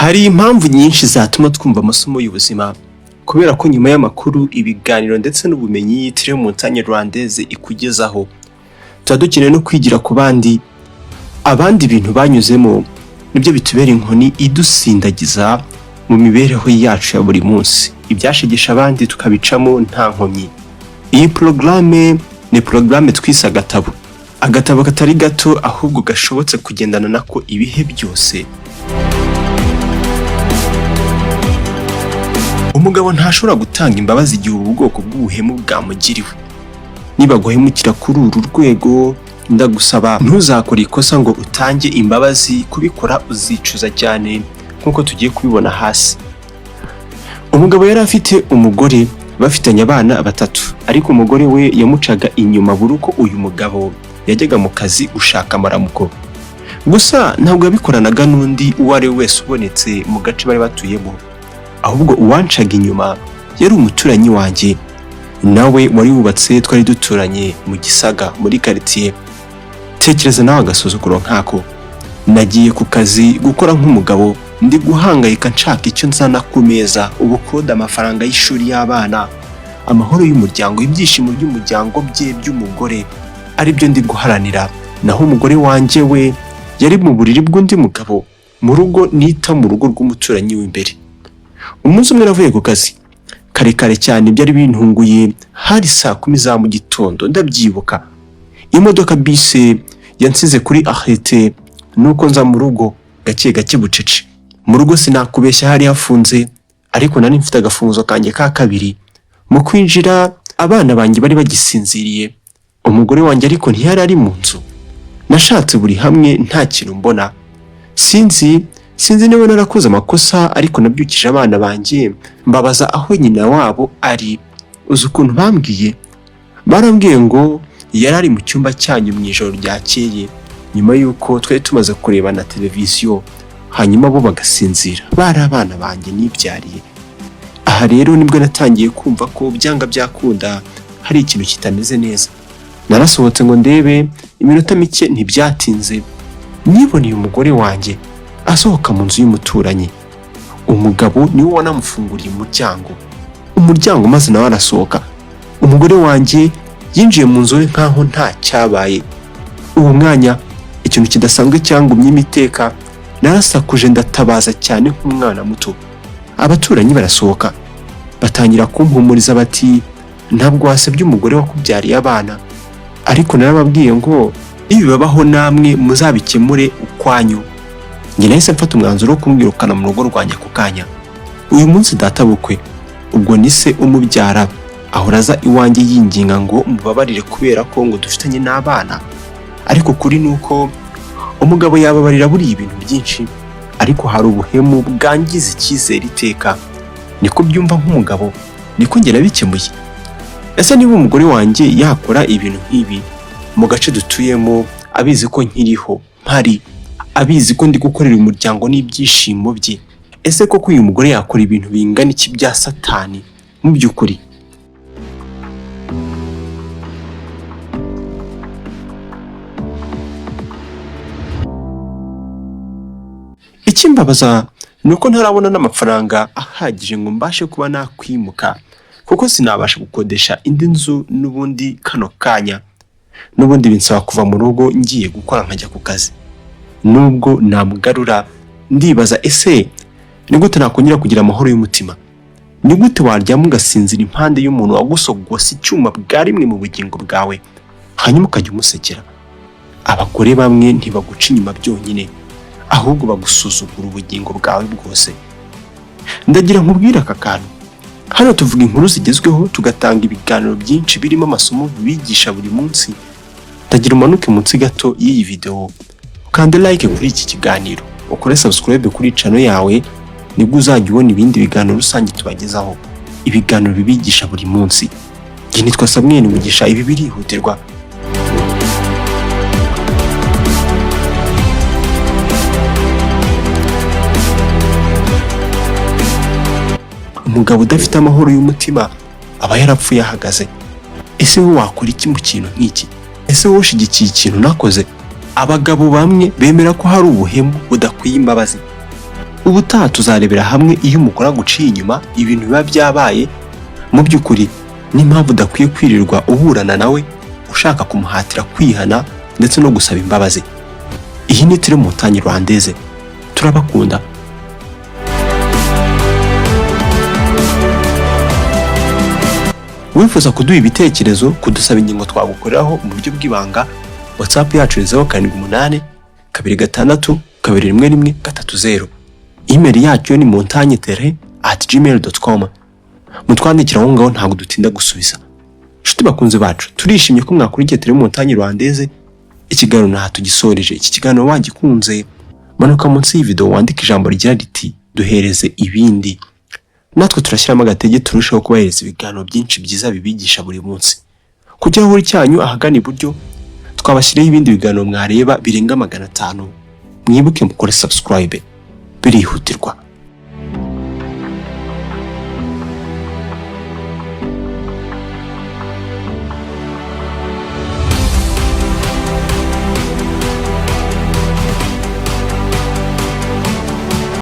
Hari impamvu nyinshi zatuma twumva amasomo y'ubuzima, kubera ko nyuma y'amakuru, ibiganiro ndetse n'ubumenyi Télé Montagne Rwandaise ikugezaho, tuba dukeneye no kwigira ku bandi. Abandi ibintu banyuzemo nibyo bitubera inkoni idusindagiza mu mibereho yacu ya buri munsi, ibyashegesha abandi tukabicamo nta nkomyi. Iyi porogaramu ni porogaramu twise Agatabo, agatabo katari gato ahubwo gashobotse kugendana nako ibihe byose. Umugabo ntashobora gutanga imbabazi igihe ubu bwoko bw'ubuhemu bwamugiriwe. Niba guhemukira kuri uru rwego, ndagusaba ntuzakore ikosa ngo utange imbabazi, kubikora uzicuza cyane nk'uko tugiye kubibona hasi. Umugabo yari afite umugore, bafitanye abana batatu, ariko umugore we yamucaga inyuma buri uko uyu mugabo yajyaga mu kazi gushaka amaramuko. Gusa ntabwo yabikoranaga n'undi uwo ari we wese ubonetse mu gace bari batuyemo, ahubwo uwancaga inyuma yari umuturanyi wanjye, nawe wari wubatse, twari duturanye mu Gisaga muri karitsiye. Tekereza nawe agasuzuguro nk'ako. Nagiye ku kazi gukora nk'umugabo, ndi guhangayika nshaka icyo nzana ku meza, ubukode, amafaranga y'ishuri y'abana, amahoro y'umuryango, ibyishimo by'umuryango bye by'umugore, aribyo ndi guharanira. Naho umugore wanjye we yari mu buriri bw'undi mugabo mu rugo nita mu rugo rw'umuturanyi w'imbere. Umunsi umwe navuye ku kazi kare kare cyane, byari bintunguye, hari saa 10 za mu gitondo, ndabyibuka. Imodoka bisi yansize kuri arrêt, nuko nza mu rugo gake gake bucece. Mu rugo sinakubeshya hari hafunze, ariko nari mfite agafunguzo kanjye ka kabiri. Mu kwinjira abana banjye bari bagisinziriye, umugore wanjye ariko ntiyari ari mu nzu. Nashatse buri hamwe nta kintu mbona. Sinzi niba narakoze amakosa, ariko nabyukije abana banjye mbabaza aho nyina wabo ari. Uzi ukuntu bambwiye? Barambwiye ngo yari ari mu cyumba cyanyu mu ijoro ryakeye, nyuma y'uko twari tumaze kureba na televiziyo, hanyuma bo bagasinzira. Bari abana banjye nibyariye. Aha rero nibwo natangiye kumva ko byanga byakunda hari ikintu kitameze neza. Narasohotse ngo ndebe, iminota mike ntibyatinze niboneye umugore wanjye asohoka mu nzu y'umuturanyi. Umugabo niwe wanamufunguriye umuryango, maze nawe arasohoka. Umugore wanjye yinjiye mu nzu we nkaho nta cyabaye. Uwo mwanya ikintu kidasanzwe cyangumye iteka, narasakuje ndatabaza cyane nk'umwana muto. Abaturanyi barasohoka batangira kumpumuriza bati ntabwo wasebye umugore wakubyariye abana. Ariko narababwiye ngo nibibabaho namwe muzabikemure ukwanyu. Njye nahise mfata umwanzuro wo kumwirukana mu rugo rwanjye ako kanya. Uyu munsi databukwe, ubwo ni se umubyara, ahora aza iwanjye yinginga ngo mubabarire kubera ko ngo dufitanye n'abana. Ariko kuri ni uko umugabo yababarira buriya ibintu byinshi, ariko hari ubuhemu bwangiza icyizere iteka. Niko byumva nk'umugabo, niko njye nabikemuye. Ese niba umugore wanjye yakora ibintu nk'ibi mu gace dutuyemo, abizi ko nkiriho mpari, abizi ko ndi gukorera umuryango n'ibyishimo bye, ese koko uyu mugore yakora ibintu bingana iki bya satani mu by'ukuri? Ikimbabaza ni uko ntarabona n'amafaranga ahagije ngo mbashe kuba nakwimuka, kuko sinabasha gukodesha indi nzu n'ubundi kano kanya. N'ubundi binsaba kuva mu rugo ngiye gukora nkajya ku kazi. Nubwo namugarura, ndibaza ese ni gute nakongera kugira amahoro y'umutima? Ni gute waryama ugasinzira impande y'umuntu wagusogose icyuma bwa rimwe mu bugingo bwawe, hanyuma ukajya umusekera? Abagore bamwe ntibaguca inyuma byonyine, ahubwo bagusuzugura ubugingo bwawe bwose. Ndagira nkubwire aka kantu. Hano tuvuga inkuru zigezweho, tugatanga ibiganiro byinshi birimo amasomo bigisha buri munsi. Ndagira umanuke munsi gato y'iyi video, ukande like kuri iki kiganiro, ukore subscribe kuri channel yawe, nibwo uzajya ubona ibindi biganiro rusange tubagezaho, ibiganiro bibigisha buri munsi. Njye nitwa Samuel Mugisha, ibi birihutirwa. Umugabo udafite amahoro y'umutima aba yarapfuye ahagaze. Ese wowe wakora iki mu kintu nk'iki? Ese wowe ushigikiye ikintu nakoze? Abagabo bamwe bemera ko hari ubuhemu budakwiye imbabazi. Ubutaha tuzarebera hamwe iyo umugore aguciye inyuma, ibintu biba byabaye mu by'ukuri n'impamvu udakwiye kwirirwa uburana nawe ushaka kumuhatira kwihana ndetse no gusaba imbabazi. Iyi ni Tele Montagne Rwandaise, turabakunda. Wifuza kuduha ibitekerezo, kudusaba ingingo twagukoreraho mu buryo bw'ibanga, WhatsApp yacu ni 078 26 211 30. Email yacu ni montagneterrain@gmail.com. Mutwandikira aho ngaho, ntabwo dutinda gusubiza. Nshuti bakunze bacu, turishimye ko mwakurikiye Tele Montagne Rwandaise. Ikiganiro ntaha tugisoreje. Iki kiganiro wagikunze, manuka munsi y'iyi video wandike ijambo rigira riti "Duhereze ibindi", natwe turashyiramo agatege turusheho kubahereza ibiganiro byinshi byiza bibigisha buri munsi. Ku kirahuri cyanyu ahagana iburyo twabashyiriyeho ibindi biganiro mwareba birenga 500. Mwibuke mukore subscribe, birihutirwa.